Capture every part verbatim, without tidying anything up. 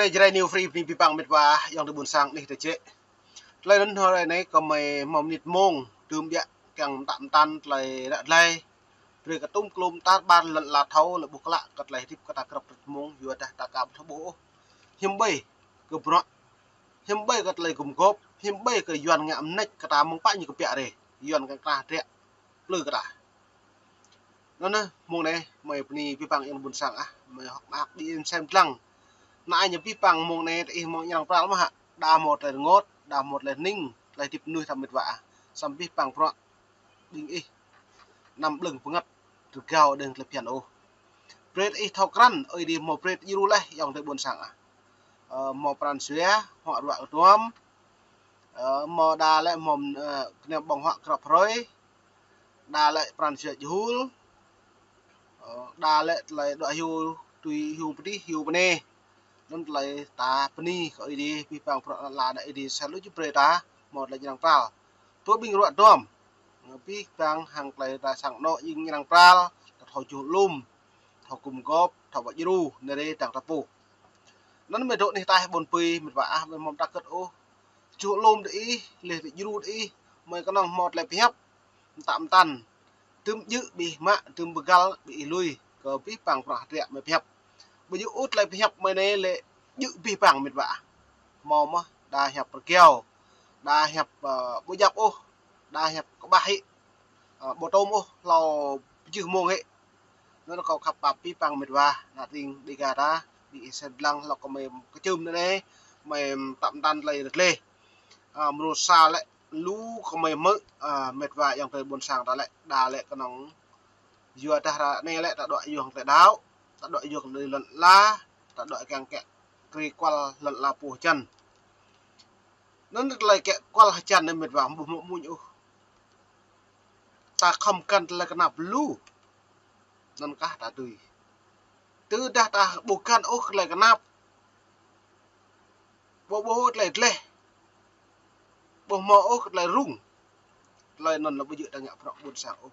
Jrai New Free bơni abih bang met wa ayŏng adơi ƀôn sang anih tơčĕ. Tơlơi anŭn hrơi anai kơmơi hmâo mơnit mông, tơm biă kiăng mơtă mơtăn tơlơi ră tơlơi. Brơi kơ tŭm klum tar ƀar lŏn ala thâo lĕ ƀuh klă kơ tơlơi hơdip kơ ta krăp rơ̆t mông, yua dah ta ka ƀu thâo ƀuh ôh. Hiư̆m ƀơi kơ bruă, hiư̆m ƀơi kơ tơlơi gum gôp, hiư̆m ƀơi kơ Yuan ngă mơneč kơ ta mơ̆ng pă ñu kơ biă rê. Yuan kơ ta hơdră plư kơ ta. Anŭn mông anai, mơi bơni abih bang ayŏng ƀôn sang ah, mơi hŏk mơak ƀing sem dlăng. Anai ñu abih bang mông anai, tơ ih mơ̆ng ñrăng pral mơ̆ hă, đa hmâo tơlơi rơngot, đa hmâo tơlơi hning, tơlơi hơdip mơnuih tơm met wa ah. Samơ̆ abih bang bruă ƀing ih anăm ƀlơ̆ng bơngăt rơgao đơ̆ng tơlơi phiăn ôh. Brơi tơ ih thâo krăn, Ơi Adai hmâo brơi tơ djru laih ayŏng adơi ƀôn sang ah. Ơ, hmâo pran jua, hmâo ruă kơtuăm, ơ, hmâo đa lĕ hmâo, ơ, kơnơ̆ng ƀơ̆ng huă krăp hrơi, đa lĕ pran jua jơhul, ơ, đa lĕ tơlơi đuaĭ hyu, tui hyu pơdih, hyu pơnê. Anŭn tơlơi ta bơni kơ Ơi Adai, abih bang bruă lŏn ala anai Ơi Adai sơlŭ či brơi ta hmâo tơlơi ñrăng pral. Tơ ƀing ruă duăm, abih bang hăng tơlơi ta sang anŏ jing ñrăng pral, ta thâo čuh lŏm, thâo gum gôp, thâo wă djru, anai rê dang ta pô. Anŭn mơi dŏ anih ataih ƀôn pui, met wa ah, mơi hmâo mơta kơ̆t ôh. Čuh lŏm tơ ih, leh tơ djru tơ ih, mơi kơnơ̆ng hmâo tơlơi pơhiăp mơtă mơtăn. Tơm djơ̆ ƀing ih mă, tơm pơgăl ƀing ih lui, kơ abih bang bruă hơdră mơi pơhiăp. Ƀu djơ̆ ôh tơlơi pơhiăp mơi anai lĕ djơ̆ abih bang met wa ah. Hmâo mơ̆ đa hiăp rơgao, đa hiăp, ơ, ƀu djăp ôh, đa hiăp kơƀah hĭ, ơ, ƀu tŏm ôh hlâo pơjưh mông hĭ. Anŭn kâo khăp pap abih bang met wa, ană tring Dêga ta, ƀing ih sem dlăng hlâo kơ mơi kơčŭm anai, mơi mơtă mơtăn tơlơi rơgleh. Ơ, mrô sa lĕ lu kơ mơi hmư̆, ơ, met wa ayŏng adơi ƀôn sang ta lĕ, đa lĕ kơnơ̆ng. Yua dah ră anai lĕ ta đuaĭ yua hăng tơlơi đaŏ, ta đuaĭ yua hăng tơlơi lŏn ala, ta đuaĭ kiăng kiă kriê kual lŏn ala pô hơjăn. Anŭn tơlơi kiă kual hơjăn anai met wa ƀu hmâo mơ̆n ôh. Ta khŏm găn tơlơi kơnap lu. Anŭn kah ta tui. Tơdah ta ƀu găn ôh tơlơi kơnap, ƀu ƀuh ôh tơlơi gleh, ƀu hmâo ôh tơlơi rŭng, tơlơi anŭn lĕ ƀu djơ̆ ta ngă bruă ƀôn sang ôh.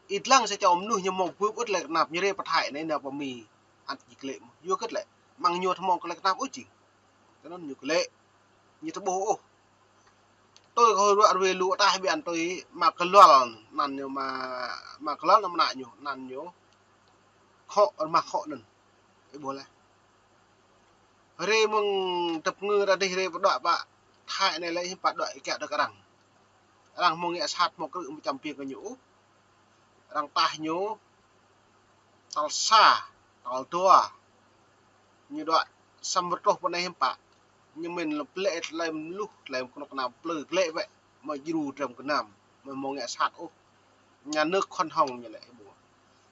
Ih dlăng sa čô mơnuih ñu hmâo bưp ôh tơlơi kơnap, ñu rê pơ Thái anai nao pơ Mi, ăt ñu glĕ mơ̆n. Yua kơ tơlơi, mơ̆ng ñu ƀu hmâo tơlơi kơnap ôh jing. Tơ anŭn ñu glĕ, ñu ƀu ƀuh ôh. Tui kơ ruă ruê lu ataih ƀiă tui Ma Kơlual, anăn ñu Ma, Ma Kơlual anăn mơnă ñu, anăn ñu. Khŏ, rơmah khŏ anŭn. Ih ƀuh laih. Rê mơ̆ng tơpơngư ta dih rê pơđuaĭ pơ Thái anai lĕ hiư̆m pă đuaĭ kiă tơ kơ arăng. Arăng hmâo ngă sat hmâo krư̆ mơčăm piêng kơ ñu ôh. Arăng taih ñu tal sa, tal dua. Ñu đuaĭ samơ̆ rơtuh pơ anai hiư̆m pă. Ñu mĭn lĕ plĕ tơlơi mơluh, tơlơi kơnuk kơna plư glĕ wĕ. Mơi djru drăm gơnam, mơi hmâo ngă sat ôh. Nhà nước khoan hồng ñu lĕ ih ƀuh.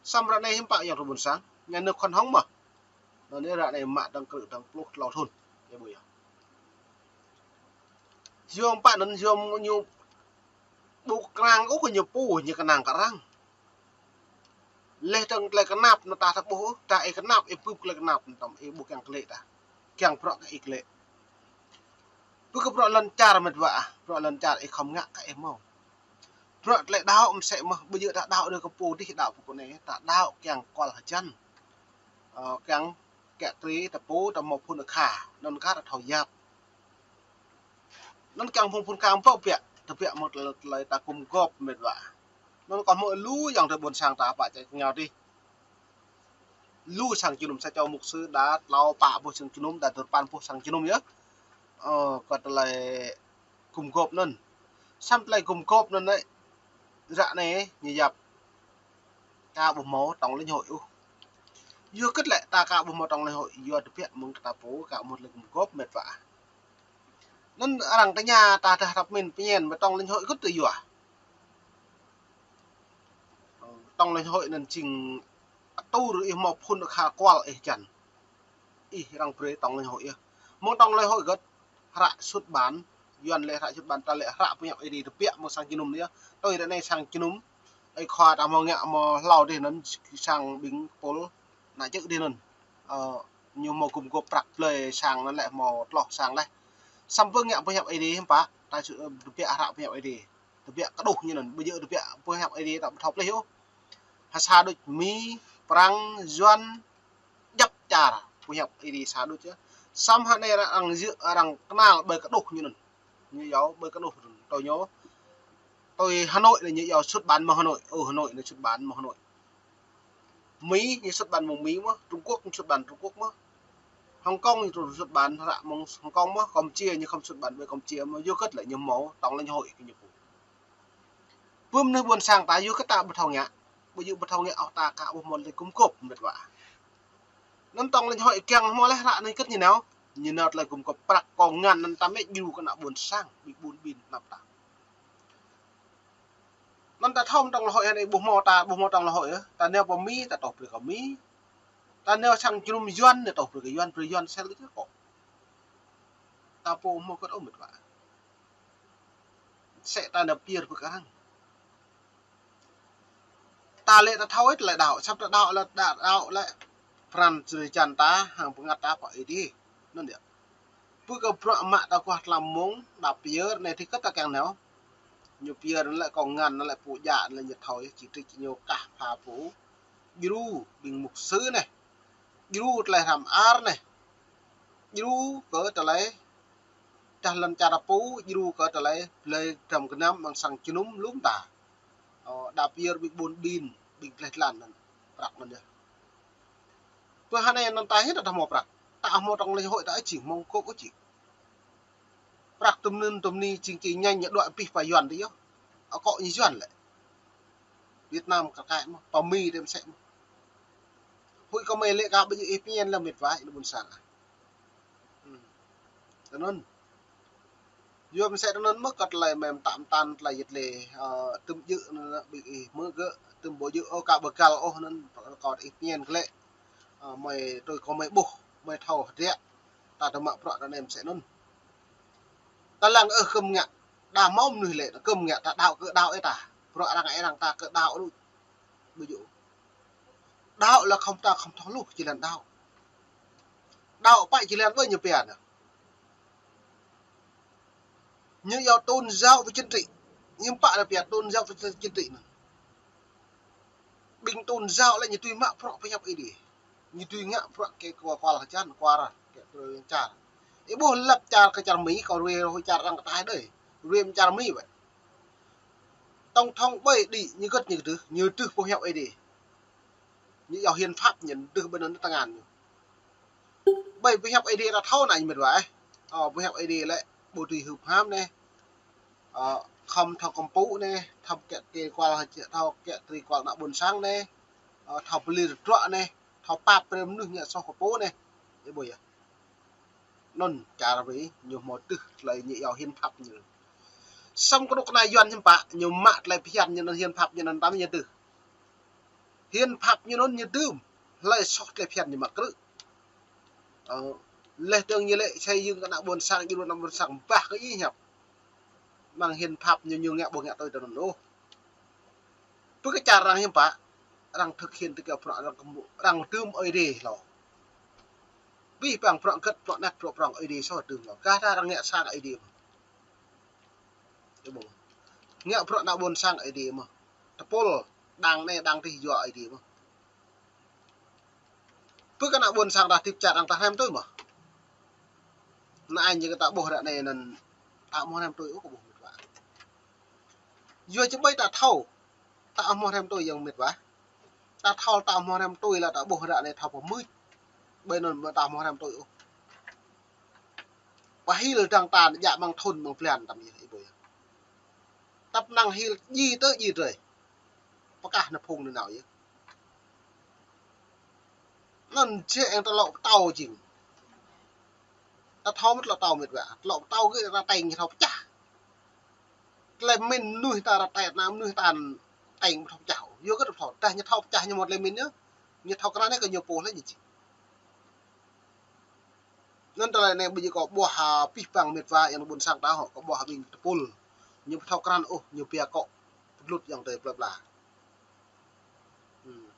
Samơ̆ ră anai hiư̆m pă ayŏng adơi ƀôn sang, nhà nước khoan hồng mơ̆. Anŭn anai ră anai mă dơ̆ng krư̆ dơ̆ng pluh klâo thŭn. Ih ƀuh yơh. Yua mơ̆ pă anŭn yua mơ̆ ñu ƀu krang ôh kơ ñu pô ñu kơnang kơ arăng. Leh dơ̆ng tơlơi kơnap anŭn ta ƀuh ôh, dah ih kơnap, ih bưp tơlơi kơnap anŭn tơm ih ƀu kiăng glĕ dah. Kiăng bruă kơ ih glĕ. Ƀu kơ bruă lŏn čar met wa ah, bruă lŏn čar ih khŏm ngă kơ ih hmâo. Bruă tơlơi đaŏ mơsĕ mơ̆n, ƀu djơ̆ ta đaŏ đơi kơ pô dih đaŏ pô kơ anai, ta đaŏ kiăng kual hơjăn. Ơ, kiăng kiă kriê ta pô ta hmâo phŭn akha, anŭn kah ta thâo yap. Anŭn kiăng hmâo phŭn akha pô biă, tơbiă mơ̆ng tơlơi, tơlơi ta gum gôp met wa. Anŭn kâo hmư̆ lu ayŏng adơi ƀôn sang ta pă čai kơngao dih. Lu sang jơnum sa čô mục sư đa tlâo pă boh sang jơnum, đa duapăn boh sang jơnum yơh. Ơ, kơ tơlơi gum gôp anŭn. Samơ̆ tơlơi gum gôp anŭn lĕ, ră anai ñu yap ka ƀu hmâo tổng lãnh hội ôh. Yua kơ tơlơi ta ka ƀu hmâo tổng lãnh hội, yua tơbiă mơ̆ng kơ ta pô ka ƀu hmâo tơlơi gum gôp met wa. Anŭn arăng tơña ta dah răp min pơñen mă tổng lãnh hội kơ tui yua. Tổng lãnh hội anŭn jing atur ih hmâo phŭn akha kual ih hơjăn. Ih arăng brơi tổng lãnh hội yơh. Mơ̆ng tổng lãnh hội gơ̆t hră xuất bản, Yuan lĕ hră xuất bản, ta lĕ hră pơhiăp Ơi Adai tơbiă mơ̆ng sang jơnum yơh. Tui ră anai sang jơnum, ơi khua ta hmâo ngă hmâo hlâo dih anŭn sang ƀing pôl ană čư̆ dih anŭn. Ơ, ñu hmâo gum gôp prăk blơi sang anŭn lĕ hmâo tloh sang laih. Samơ̆ ngă pơhiăp Ơi Adai hiư̆m pă, ta su-, tơbiă hră pơhiăp Ơi Adai. Tơbiă kơđuh ñu anŭn, ƀu djơ̆ tơbiă pơhiăp Ơi Adai ta ƀu thâo plih ôh. Ha sa đôč Mi, Prăng, Yuan, djăp čar. pơhiăp Ơi Adai sa đôč yơh. Samơ̆ hơnai arăng, arăng yơh, arăng kơnăl ƀơi kơđuh ñu anŭn. Ñu yua ƀơi kơđuh anŭn. Tui ñu, tui Hà Nội anai ñu yua xuất bản mơ̆ng Hà Nội. Ơ, Hà Nội anai xuất bản mơ̆ng Hà Nội. Mỹ ñu xuất bản mơ̆ng Mỹ mơ̆n, Trung Quốc ñu xuất bản Trung Quốc mơ̆n. Hồng Kông ñu xuất bản hră mơ̆ng Hồng Kông mơ̆n, Campuchia ñu khŏm xuất bản ƀơi Campuchia mơ̆n, yua hơget lĕ ñu hmâo tổng lãnh hội kơ ñu pô. Pơ mơnuih ƀôn sang ta yua hơget ta ƀu thâo ngă, ƀu djơ̆ ƀu thâo ngă ôh, ta aka ƀu hmâo tơlơi gum gôp mơ̆n wă. Anŭn tổng lãnh hội kiăng hmâo laih hră anai hơget ñu nao, ñu nao tơlơi gum gôp prăk kông ngăn anŭn ta mĕ djru kơ ană ƀôn sang, ƀing ƀun ƀin tơnap tap. Anŭn ta thâo tổng lãnh hội anai ƀu hmâo, ta ƀu hmâo tổng lãnh hội ôh, ta nao pơ Mi ta tŏh brơi kơ Mi. Ta nao sang jơnum Yuan ta tŏh brơi kơ Yuan, brơi Yuan sel kơ čơ kŏ. Ta pô hmâo hơget ôh mĕt wa. Sĕ ta nao pơyơr brơi kơ arăng. Ta lĕ ta thâo ih tơlơi đaŏ, săp ta đaŏ lĕ, đaŏ, đaŏ lĕ pran jrơi jan ta, hăng bơngăt ta pơ Ơi Adai. Anŭn yơh. Pơ kơ bruă mă ta kuah tlam mông, đa pơyơr, anai tih kơ ta kiăng nao. Ñu pơyơr anŭn lĕ kông ngăn, anŭn lĕ pô djă, anŭn lĕ ñu thâo, či trích ñu kah pha pô. Djru ƀing mục sư anai. Djru tơlơi hrăm ar anai. Djru kơ tơlơi dah lŏn čar pô, djru kơ tơlơi blơi dram gơnam amăng sang jơnum lŏm ta. Ơ, đa pơyơr ƀing ƀun ƀin, ƀing gleh glan anŭn. Prăk anŭn yơh. Pơ hơnai anŭn ta hĭ ta hmâo prăk. Ta hmâo tổng lãnh hội ta ih jing hmâo gum gôp ih jing. Prăk tơm anŭn tơm anai jing či ñăn ñu đuaĭ abih pơ Yuan tih yơh. Akŏ ñu Yuan lĕ. Việt Nam kar kaĭ mơ̆n, pơ Mi tơm sĕ mơ̆n. Huĭ kơ mơi lĕ ka ƀu djơ̆ ih pơñen lĕ mĕt wa, ih ƀôn sang ah. Hmm. Tui anŭn. Yua mơ̆ sĕ tui anŭn mơ̆ kơ tơlơi mơ̆ mơtam mơtam tơlơi yơh lĕ, ơ, tơm djơ̆ anŭn ƀing ih mơ̆ gơ̆, tơm ƀu djơ̆ ôh ka ƀu găl ôh anŭn, prăk kơ ih pơñen glaĭ. Ơ, mơi tui kơ mơi ƀuh, mơi thâo hơdră. Ta tơmă prăk tui anŭn mơ̆ sĕ anŭn. Ta lăng ôh kơm ngă, đa hmâo mơnuih lĕ, kơm ngă ta đaŏ kơ đaŏ ih ta. Prăk arăng ih arăng ta kơ đaŏ lu. Ƀu djơ̆. Đaŏ lĕ khŏm ta khŏm thâo hluh jơlan đaŏ. Đaŏ pă jơlan ƀơi ñu pia anŭn. Ñu yua tôn giáo với chính trị. Ñu pă anŭn pia tôn giáo với chính trị anŭn. Ƀing tôn giáo lĕ ñu tui mă prăk pơhiăp Ơi Adai. Ñu tui ngă prăk kơ kual, kual hơjan, kual kơ tơlơi čar. Ih ƀuh lăp čar kơ čar Mi, kơ ruai ruai čar arăng kơ tai đơi. Ruai čar Mi ƀơi. Tổng thống ƀơi đĭ ñu gơ̆t ñu kơdrưh, ñu kơdrưh pơhiăp Ơi Adai. Ñu yua hiến pháp ñu kơdrưh ƀơi anŭn tơngan ñu. Ƀơi pơhiăp Ơi Adai ta thâo anai mĕt wa ih. Ơ, pơhiăp Ơi Adai lĕ ƀu dưi hưp ham anai. Ơ, khŏm thâo kơmpŭ anai, thâo kiăng tơlơi kual, thâo kiăng tơlơi kual ană ƀôn sang anai. Ơ, thâo pơlir tơdruă anai, thâo pap brơi mơnuih ngă soh kơ pô anai. Ih ƀuh yơh. Anŭn čar ƀơi ñu hmâo tưh tơlơi ñu yua hiến pháp ñu. Samơ̆ kơnuk kơna Yuan hiư̆m pă, ñu mă tơlơi phiăn ñu anŭn hiến pháp ñu anŭn tăm ñu tưh. Hiến pháp ñu anŭn ñu dưm. Hlơi soh tơlơi phiăn ñu mă krư̆. Ơ, leh dơ̆ng ñu lĕ xây dựng kơ ană ƀôn sang, djru ană ƀôn sang bah kơ ih hiăp. Amăng hiến pháp ñu ñu ngă ƀu ngă tui tui anŭn ôh. Pơ kơ čar arăng hiư̆m pă, arăng thực hiện tui kơ prăk arăng kơmŭ, arăng dưm Ơi Adai hlâo. Abih bang prăk gơ̆t, prăk anet, prăk prŏng Ơi Adai soh dưm hlâo. Kah ta arăng ngă sang Ơi Adai mơ̆n. Ih ƀuh. Ngă prăk ană ƀôn sang Ơi Adai mơ̆n. Tơpul, đang anai, đang tih yua Ơi Adai mơ̆n. Pơ kơ ană ƀôn sang ta hơdip čar arăng ta hrăm tui mơ̆n. Anai ñu kơ ta ƀuh ră anai anŭn ta hmâo hrăm tui ôh kơ ƀuh mĕt wa. Yua či ƀơi ta thâo, ta hmâo hrăm tui yơh mĕt wa. Ta thâo ta hmâo hrăm tui lĕ ta ƀuh ră anai thâo pơmưč. Ƀơi anŭn ƀu ta hmâo hrăm tui ôh. Pơhil dăng ta djă amăng thun amăng blan tăm yơh ih ƀuh yơh. Tăp năng hil djai tơ djai drơi. Pơkah ană phung anai nao yơh. Anŭn jĕ eng tơlŏ pơtâo jing. Ta thâo mơ̆ tơlŏ pơtâo mĕt wa. Tơlŏ pơtâo gơ̆ ta teng ñu thâo pơčah. Tơlơi mĭn mơnuih ta ră tĕt ană mơnuih ta teng ƀu thâo pơčah. Yua kơ ta thâo. Tơdah ñu thâo pơčah ñu mơ̆ tơlơi mĭn ñu. Ñu thâo krăn anai kơ ñu pô hlơi ñu jing. Anŭn tơlơi anai ƀu djơ̆ kơ ƀuah, a, abih bang mĕt wa yang ƀôn sang ta hŏ, kơ ƀuah ƀing tơpul. Ñu ƀu thâo krăn ôh, ñu pia kŏ pơdlŭt yang tơi plơi pla. Hmm.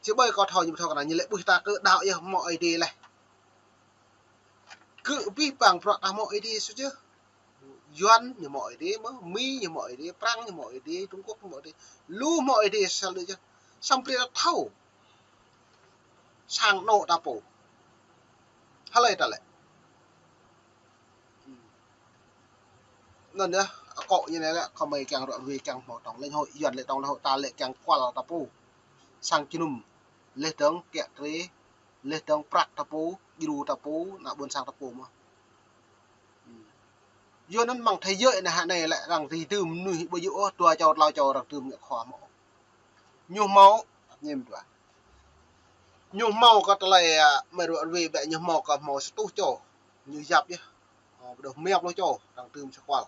Či ƀơi kơ thâo ñu ƀu thâo krăn, ñu lĕ ƀuh ta kơ đaŏ yơh hmâo Ơi Adai leh. Kơ abih bang prăk ta hmâo Ơi Adai soh yơh. Yuan ñu hmâo Ơi Adai mơ̆n, Mi ñu hmâo Ơi Adai, Prăng ñu hmâo Ơi Adai, Trung Quốc ñu hmâo Ơi Adai. Lu hmâo Ơi Adai sel đôč yơh. Samơ̆ brơi ta thâo. sang anŏ ta pô. Hlơi ta lĕ. Anŭn yơh, akŏ ñu anai lĕ, kơmơi kiăng ră ruai kiăng hmâo tŏng lĕ hŏ, Yuan lĕ tŏng lĕ hŏ, ta lĕ kiăng kual ta pô. Sang jơnum, leh dơ̆ng kiă kriê, leh dơ̆ng prăk ta pô, djru ta pô, ană ƀôn sang ta pô mơ̆n. Yua anŭn mơ̆ng thế giới anai hă anai lĕ arăng ri tơm mơnuih ƀu djơ̆ ôh, dua čô, klâo čô arăng tơm ngă khua mơ̆. Ñu hmâo, ñem dua. Ñu hmâo kơ tơlơi, a, mơ̆ ră ruai ƀĕ ñu hmâo kơ hmâo sa rơtuh čô. Ñu yap yơh. Ơ, ƀu djơ̆ rơma pluh čô, arăng tơm sa kual.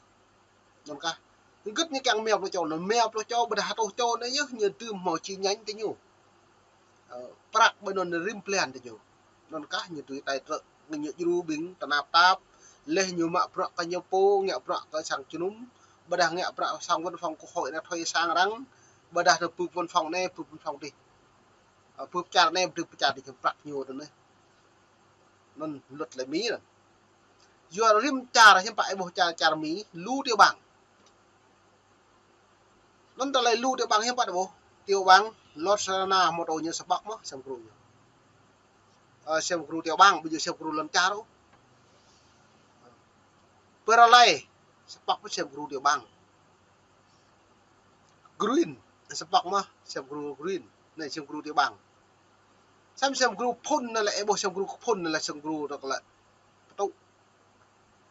Anŭn kah. Hơgĕt ñu kiăng rơma pluh čô, anŭn rơma pluh čô, ƀôdah sa rơtuh čô anai yơh, ñu tơm hmâo chi nhánh tơ ñu. Ơ, prăk ƀơi anŭn rĭm blan tơ ñu. Anŭn kah ñu tui tai trơ, ñu djru ƀing tơnap tap, leh ñu mă bruă kơ ñu pô, ngă bruă kơ sang jơnum, ƀôdah ngă bruă sang văn phòng quốc hội anai thuê sang arăng, ƀôdah tơ bưp văn phòng anai, bưp văn phòng adih. Ơ, bưp čar anai, bưp čar adih, prăk ñu tơ anai. Anŭn luật lĕ Mi anŭn. Yua rĭm čar hiư̆m pă ih ƀuh čar, čar Mi, lu tiểu bang. Anŭn tơlơi lu tiểu bang hiư̆m pă ih ƀuh. Tiểu bang, North Carolina, hmâo tơ ñu sa pŏk mơ̆n, Siem Gru ñu. Ơ, Siem Gru tiểu bang, ƀu djơ̆ Siem Gru lŏn čar ôh. Pơ Raleigh, sa pŏk mơ̆n Siem Gru tiểu bang. Greene, sa pŏk mơ̆n Siem Gru Greene, anai Siem Gru tiểu bang. Samơ̆ Siem Gru Phun anai lĕ, ih ƀuh Siem Gru Phun anai lĕ Siem Gru tŏ kơ lĕ. Pơtŭ.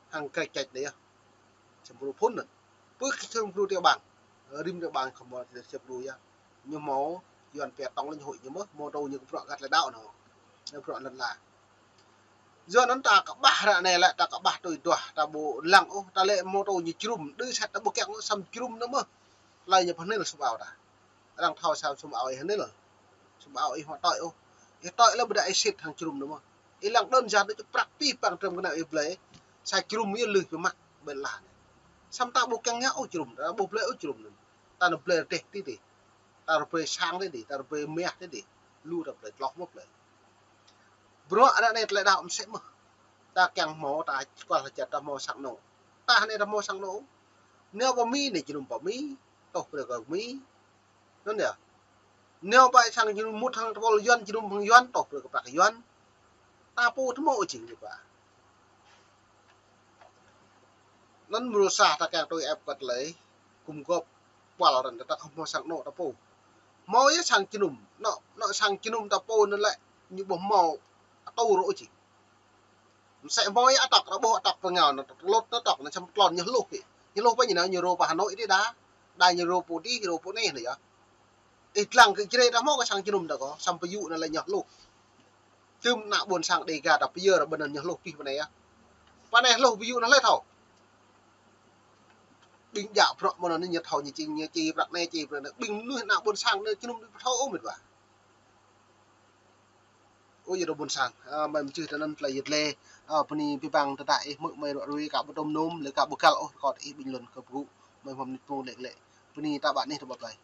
Hăng kơ čĕč anai yơh. Siem Gru Phun anŭn. Pơ Siem Gru tiểu bang. Rĭm tiểu bang kơ hmâo Siem Gru yơh. Ñu hmâo Yuan pia tŏng lĕ hŏ ñu mơ̆n, hmâo tơ ñu kơ bruă găt lĕ đaŏ anŭn. Ñu bruă lŏn la. Yua anŭn ta kơƀah ră anai lĕ, ta kơƀah tui duah, ta ƀu lăng ôh, ta lĕ hmâo tơ ñu jơnum, đơ sat ta ƀu kiăng ôh, samơ̆ jơnum anŭn mơ̆n. Hlơi ñu pơhnĭl sum ao ta. Arăng thâo sa sum ao ih hnĭl. Sum ao ih hmâo tơlơi ôh. Ih tơlơi lĕ ƀôdah ih sĭt hăng jơnum anŭn mơ̆n. Ih lăng đơn giản anai čơ prăk pih păng trơm kơnăl ih blơi. Sa jơnum ih lui pơmă ƀơi lah anai. Samơ̆ ta ƀu kiăng ngă ôh jơnum, ta ƀu blơi ôh jơnum anŭn. Ta anŭn blơi rơdêh tih tih. Ta rơbơi sang tih tih, ta rơbơi mah tih tih. Lu ta blơi tloh mơ̆n blơi. Bruă ră anai tơlơi đaŏ mơsĕ mơ̆n. Ta kiăng hmâo, ta kual hơjăn ta hmâo sang anŏ. Ta anai ta hmâo sang anŏ. Nao pơ Mi anai jơnum pơ Mi, tŏ brơi kơ Mi. Anŭn yơh. Nao pơ sang jơnum mŭt hăng tơpul Yuan, jơnum hăng Yuan, tŏ brơi kơ prăk Yuan. Ta pô tơhmâo ôh jing ñu pă. Anŭn mrô sa ta kiăng tui ĕp kơ tơlơi gum gôp kual arăng ta kơ hmâo sang anŏ ta pô. Hmâo yơh sang jơnum, anŏ, anŏ sang jơnum ta pô anŭn lĕ ñu ƀu hmâo atŭr ôh jing. Mơsĕ hmâo yơh atŏk, ta ƀuh atŏk pơngao anŭn, ta lŏt ta atŏk anŭn samơ̆ tlôn ñu hluh kơ. Ñu hluh pơ ñu anŭn, ñu rô pơ Hà Nội adih đa. Đa ñu rô pơ adih, rô pơ anai anŭn yơh. Ih lăng kơ Jrai ta hmâo kơ sang jơnum ta kơ, samơ̆ pơ yŭ anŭn lĕ ñu hluh. Tơm ană ƀôn sang Đêga ta pơyơr ƀơi anŭn ñu hluh pih pơ anai yơh. Pơ anai hluh pơ yŭ anŭn hlơi thâo. Ƀing djă bruă mơ̆n anŭn ñu thâo ñu či, ñu či prăk anai či prăk anai. Ƀing mơnuih ană ƀôn sang anai jơnum ƀu thâo ôh mĕt wa. Ơ yơh dŏ ƀôn sang, ơ, mơi mơčih tơ anŭn tơlơi yơh lĕ, ơ, bơni abih bang tơdah ih hmư̆ mơi ră ruai ka ƀu tŏm num, lĕ ka ƀu găl ôh, rơkâo ih bình luận kơ pơgŭ, mơi hmâo mơnit pơpŭ lĕ lĕ. Bơni ta ƀă anih ta ƀă plơi.